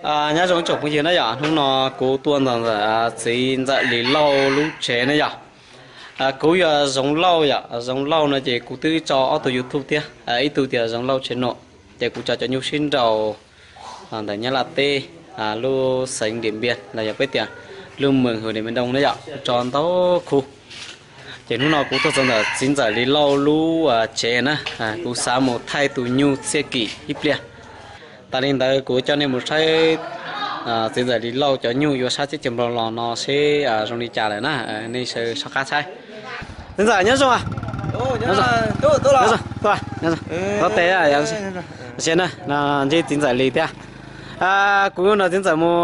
Nyob zoo tsoom phooj ywg na yom, hnub no kuv tuaj ntawm txiv ntxawm Lis Lauj lub tsev na yom. Kuv yog Zoov Lauj yom, Zoov Lauj no ces kuv twb tso ob tug YouTube thiab, ib tug tias Zoov Lauj tsev no, ces kuv tso cov nyuj sib nraus ntawm Nyab Laj teb, lub xeev Điện Biên los yog peb tias lub mws hws Điện Biên Đông na yom, kuv tso ntau khu. Ces hnub no kuv tuaj txog ntawm txiv ntxawm Lis Lauj lub tsev na, kuv xav mus thaij tus nyuj txiaj kim ib pliag. Tas li ntawd kuv coj nej mus saib txiv ntxawm Lis Lauj cov nyuj yuav sab teb chaws Nplog los no seb zoo li cas lawm na, nej sawv soj qab saib. Txiv ntxawm nyob zoo, tuaj tes, ntsib txiv ntxawm Lis thiab. Kuv nrog txiv ntxawm mus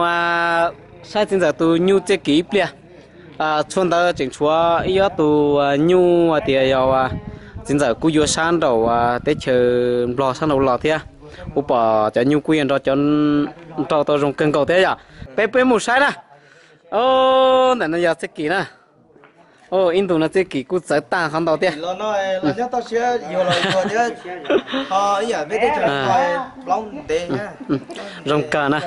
saib txiv ntxawm tus nyuj txiaj kim ib pliag. Txhua ntawd tseem tshuav ib ob tug nyuj hais tias yog txiv ntxawm kuj yuav sab nraum teb chaws Nplog sab nraud los thiab. Kuv pom cov nyuj kuj yuav nrau cov nrau tau zoo kawg nkaus thiab yom. Peb peb mus saib na. Ntawm no yog txiaj kim na. Ib ntus no txij kim kuj txawv tag qhov ntau thiab. Zoo kawg na,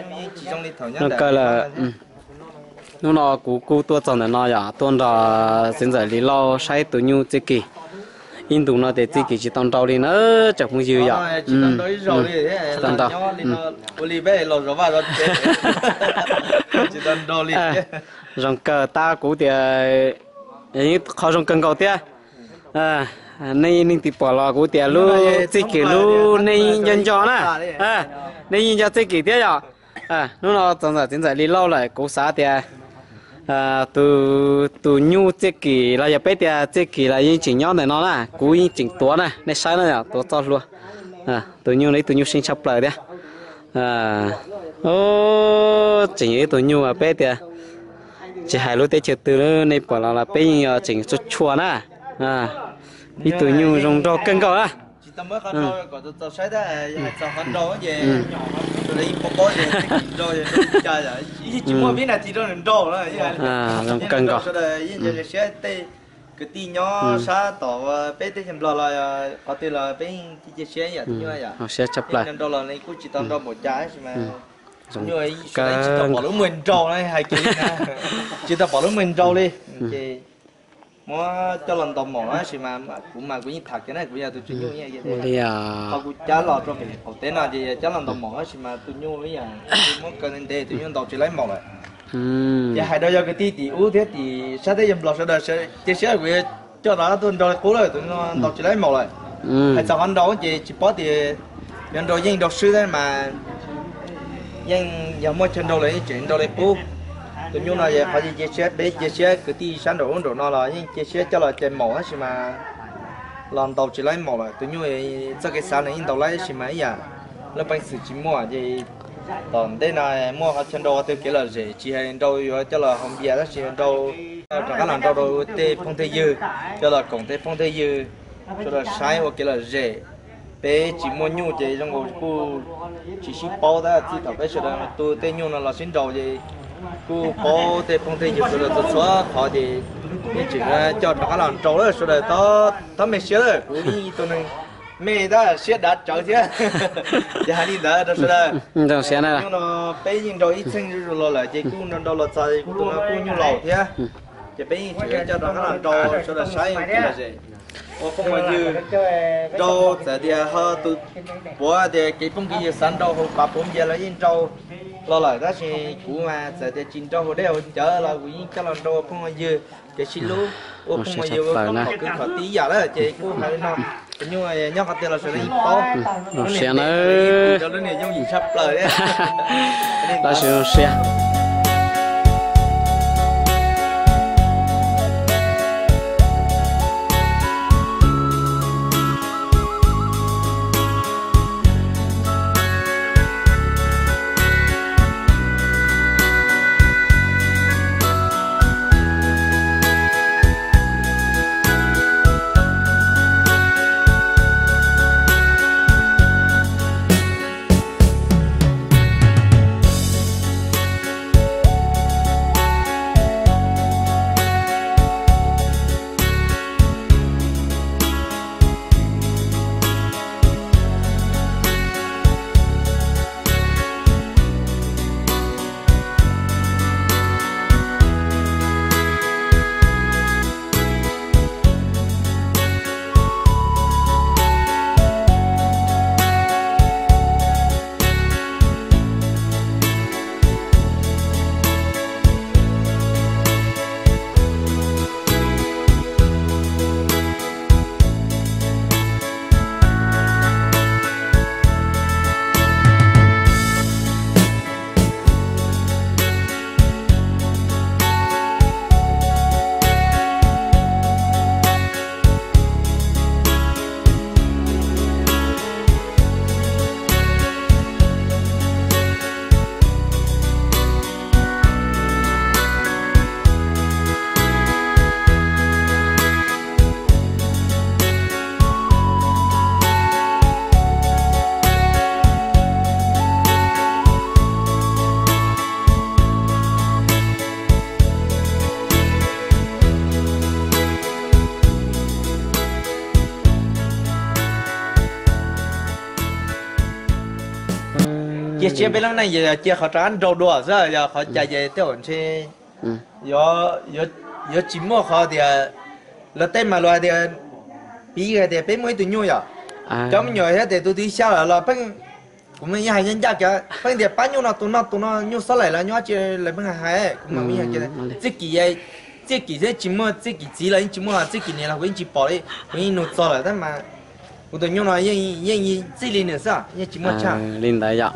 zoo kawg lawm. Hnub no kuv kuj tuaj txog ntawm no yom, tuaj nrog txiv ntxawm Lis Lauj saib tus nyuj txij kim. Ib ntus no ces txij kim tsis tau nrau li na tsoom phooj ywg yom. Tsis tau nrau. Zoo kawg tab kuv tias qhov zoo kawg nkaus thiab. Nej neeg tim pom los kuv tias lub txij kim lub nej yeej nco nco na. Nej yeej nco txij kim thiab yom. Hnub no txog ntawm txiv ntxawm Lis Lauj lawm kuv xav tias tus tus nyuj txij kim los yog peb tias txij kim los yeej tseem nyob ntawm no na, kuv yeej tseem tuav na, nej saib na yom, tuav txoj hlua. Tus nyuj no ib tug nyuj seej tshaj plaws thiab. Tseem yog ib tug nyuj peb tias tsis hais lub teb chaws twg nej pom los los peb yeej yog tseem tshua tshua na. Ib tug nyuj zoo nraug kawg nkaus na. Zoo kawg nkaus. Kwv tij nyob sab tom peb teb chaws Nplog los qhov twg los peb cia siab yam tus nyuj yam. Siab tshaj plaws. Nrau los kuj tsis tau nrau npaum cas tab sis mas zoo kawg, tsis tau pom lub muag nrau na, hais kiag li na, tsis tau pom lub muag nrau li. Ces muab coj los ntaus maum tab sis mas kuv mas kuv yeej tham kiag na, kuv yog tus tswv nyuj yeej, qhov kuv cab los rau pem qaum teb no ces cab los ntaus maum tab sis mas tus nyuj ib yam muab kaw ntev ntev tus nyuj ntaus tsis laib maum lawm. Ces hais rau yog kwv tij tim ub thiab tim sab teb chaws Nplog sawv daws cia siab kuv yuav coj rov qab tuaj nrau li qub lawm, tus nyuj ntaus tsis laib maum lawm. Hais txog qhov nrau ces tsis paub tias yog nrau yeej nrau swb thiab mas yeej yog muaj chaw nrau lawm yeej tseem nrau li qub. Tus nyuj no yog qhov cia siab, peb cia siab kwv tij sab nraum ub nraum no los yeej cia siab coj los cais maum tab sis mas los ntaus tsis laib maum lawm. Tus nyuj txoj kev xav nws yeej ntaus laib tab sis mas ib yam lub peev xwm tsis muaj ces tom ntej no muaj qhov chaw nrau qhov twg kev lom zem tsis hais nrau yuav coj los haus npias tab sis nrau rov qab los nrau rau tej phooj tej ywg, coj los koom tej phooj tej ywg sawv daws saib ua kev lom zem. Peb tsis muaj nyuj ces zoo nkaus kuj tsis sib paub tab txij thaum peb sawv daws tu tej nyuj no los sib nrau ces kuj paub tej phooj tej ywg sawv daws txhua txhua qhov ces yeej tseem coj rov qab los nrau lawm sawv daws. Thov me siab lawm, kuv yeej ib tug neeg me tab siab dav tsawv thiab. Ces hais li ntawd rau sawv daws. Nyuj no peb yeej nrau ib txheej zuj zus los lawm ces kuj nrau nrau los txog kuv tus no kuj nyuj laus thiab. Ces peb yeej tseem coj rov qab los nrau sawv daws saib ua kev lom zem, ua phooj ua ywg. Nrau txawm tias ho tus puav tias kev phooj kev ywg xav nrau hauv pav puav npias los yeej nrau los lawm tab sis kuv mas txawm tias tsis nrau hauv dej hauv cawv los kuv yeej coj los nrau ua phooj ua ywg, kev sib hlub, ua phooj ua ywg ua koob khom kwv khom tij ib yam lawm ces kuj hais li no. Tus nyuj nyob qhov twg los sawv daws yeej paub. Zoo siab na. Rau lub niam yooj yim tshaj plaws thiab. Tab sis zoo siab. Tsiab peb lub neej yog cia qhov rov qab nrau dua xwb, yog qhov cas ces tej zaum ntshe yuav tsis muaj qhov tias, lawv tej mas luag hais tias, piv hais tias peb muaj ib tug nyuj yom, cov me nyuam thiab tias tus twg xya lawm los pheej, kuv yeej hais ncaj ncaj kiag pheej tias pab nyuj no tus no tus no nyuj xob laim los nyuj dab tsi lawv pheej hais, kuv mas kuv yeej hais tias txij kim, txij kim thiab tsis muaj txij kim txiv los yeej tsis muaj, txij kim niam los kuv yeej tsis pom li, kuv yeej nug txog lawm tab mas kuv tus nyuj no yeej txij li nws xwb, yeej tsis muaj tshaj. Li ntawd yom.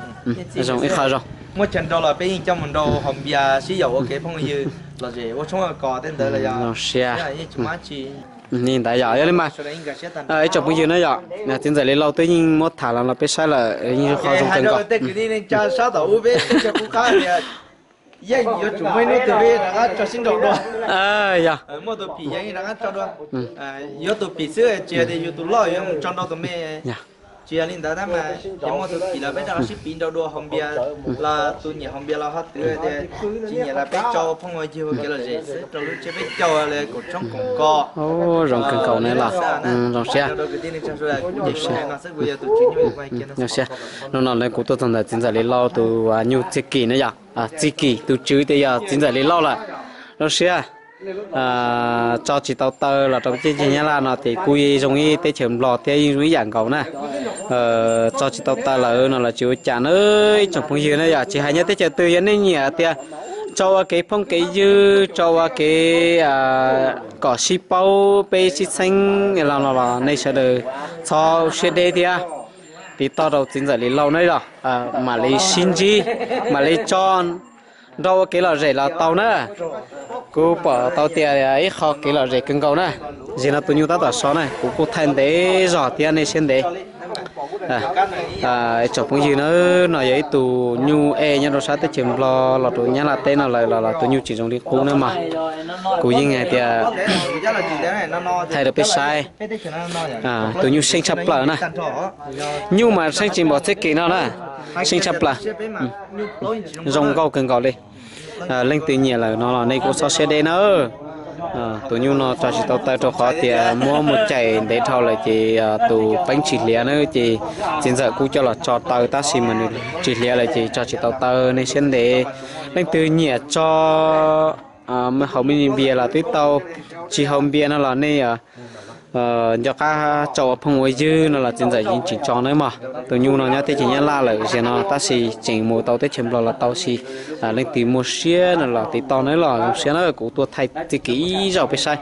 Zoo ib qho zoo. Muaj chaw nrau los peb yeej coj mus nrau haus npias sib yaum ua kev phooj ywg, los zem ua tshoob ua kos tej ntawd los yog zoo siab. Yeej tsis muaj dab tsi. Li ntawd yom, yog li mas ib tsoom phooj ywg na yom, txiv ntxawm Lis Lauj twb yeej muab tham los los peb saib lawm yeej zoo qhov zoo kawg nkaus. Tej kwv tij neej tsa sab tom ub peb teb chaws qub qab tias yeej yuav tsum muaj ib hnub twg peb rov qab tso sib nrau dua. Yog muaj tus phim yeej rov qab tso dua. Yuav tus phim xwb tsis hais tias yus tus loj yuav mus tso nrau tus me. Tsis yog li ntawd tab mas yog muaj tus phim los peb rov qab sib piv nrau dua haus npias, los tus nyiam haus npias los ho twv tias tsis nyiam los peb tso phooj ua ywg ua kev lom zem xwb rau lub tsiab peb caug li kaum tshoob kaum kos. Zoo kawg nkaus ne los. Zoo siab. Zoo siab. Hnub no kuv tuaj txog ntawm txiv ntxawm Lis Lauj tus nyuj txij kim na yom. Txij kim tus tswv tias yog txiv ntxawm Lis Lauj lawm. Zoo siab. Tso tsis tau taw los rau peb teb chaws Nyab Laj no ces kuj zoo ib teb chaws Nplog thiab yeej zoo ib yam nkaus na. Tso tsis tau taw lawm no los tsis ua cas na ib tsoom phooj ywg na yom, tsis hais nyob teb chaws twg yog nej nyiam tias tso ua kev phooj kev ywg, tso ua kev kom sib paub peb sib txheeb los no los nej sawv daws txhob siab deb thiab. Tiv toj rau txiv ntxawm Lis Lauj na yom, mam li sib ntsib, mam li tso nrau ua kev lom zem los tau na. Kuv pom tau tias ib qho kev lom zem kawg nkaus na. Zaum no tus nyuj tab tom so na, kuv kuj thaij ntev zog thiab nej siab ntev. Ib tsoom phooj ywg na, no yog ib tug nyuj ej nyob rau sab teb chaws Nplog los rau Nyab Laj teb no lawm los tus nyuj tsis zoo li qub na mas kuv yeej hais tias thaij rau peb saib. Tus nyuj seej tshaj plaws na. Nyuj mas seej tsis npaum txij kim no na, seej tshaj plaws. Zoo nkauj kawg nkaus li. Leej twg nyiam lawm no los nej kuj txhob siab deb na. Tus nyuj no tso tsis tau taw rau qhov tias muab mus cais ntev dhau lawm ces tus peeb tsis hliav na ces txiv ntxawm kuj coj los tso taw tab sis mas nws tsis hliav lawm ces tso tsis tau taw, nej siab ntev. Leej twg nyiam tso haus me npias los twb tau, tsis haus npias no los nej nco qab tso ua phooj ua ywg no los txiv ntxawm yeej tsis tso nawb mog. Tus nyuj no nyob teb chaws Nyab Laj lawm zaum no tab sis tseem mus tau teb chaws Nplog los tau si. Leej twg muaj siab no los tiv toj nawb los zoo siab na, kuv tuaj thaij txij kiv ib zaug peb saib.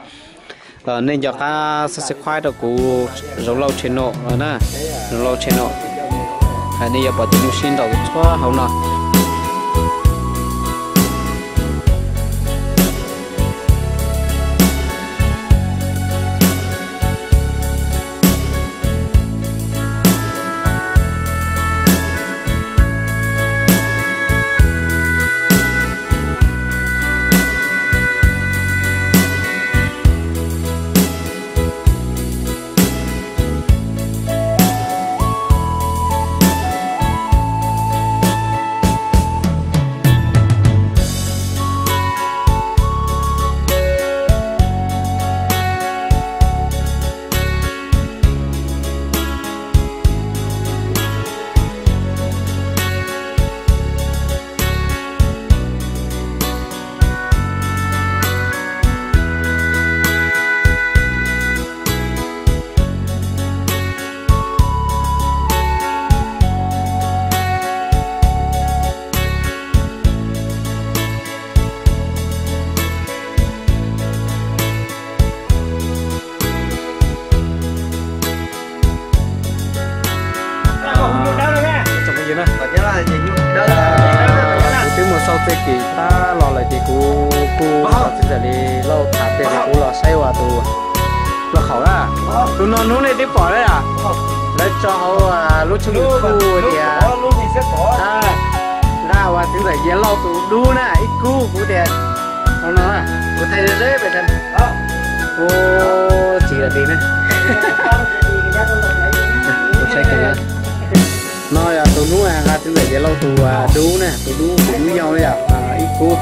Nej nco qab subscribe rau kuv Zoov Lauj channel na, Zoov Lauj channel. Nej yuav pom tus nyuj sib nraus txhua hauv no. Kuv twb mus xauj txij kim tag los lawm ces kuv kuj thov txiv ntxawm Lis Lauj tham pem kuv los saib ua tus lauj khaum na. Tus no hnub nej twb pom lawm, lawv tso hauv lub tshooj YouTube tias nqa ua txiv ntxawm Lis Lauj tus dub na ib kub kuv tias no, kuv thaij ze pem ua tsis lawm li na. Kuv saib kawg na. No yog tus hnub nqa txiv ntxawm Lis Lauj tus dub na, tus dub, tus dub yau yom, ib kub.